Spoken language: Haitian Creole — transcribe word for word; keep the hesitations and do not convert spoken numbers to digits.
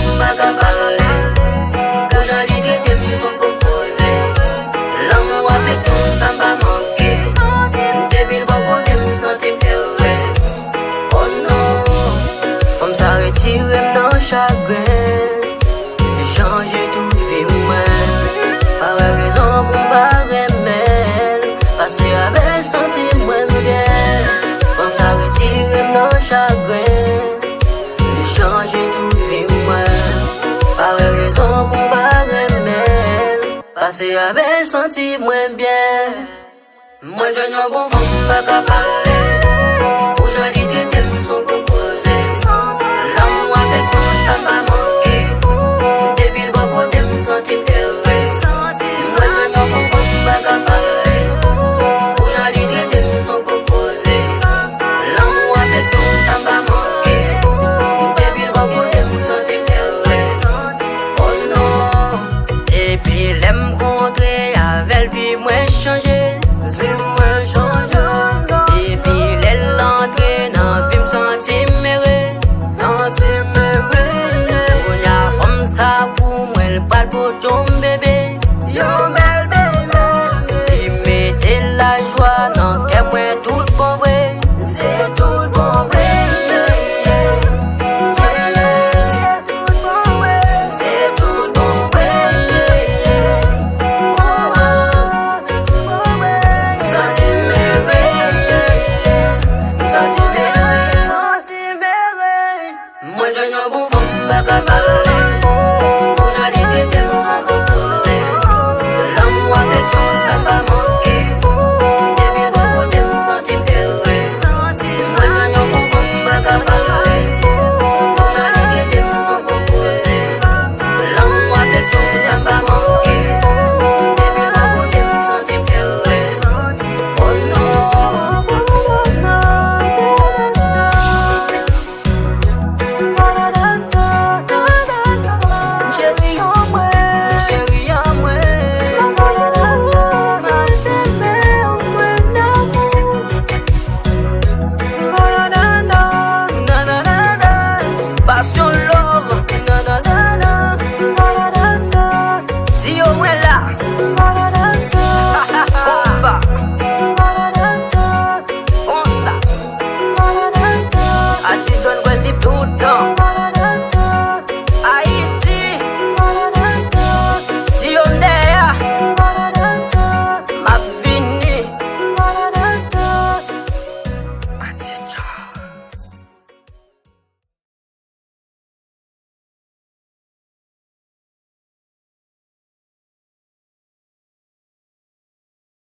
M pa ka pale. Pou jan li trete m, li son gwo koze. Lanmou, afeksyon, sa m pa manke. Depi l bò kote m, m santi m ere. Oh non. Fanm sa retire m nan chagren. Li chanje tout vi mwen. Pa wè rezon pou m pa renmen l. Pase avè l, santi mwen byen. Fanm sa retire m nan chagren. Li chanje tout vi mwen. Pa wè rezon pou m pa renmen l. Pase avè l, santi mwen byen. Mwen jwenn yon bon fanm, m pa ka pale.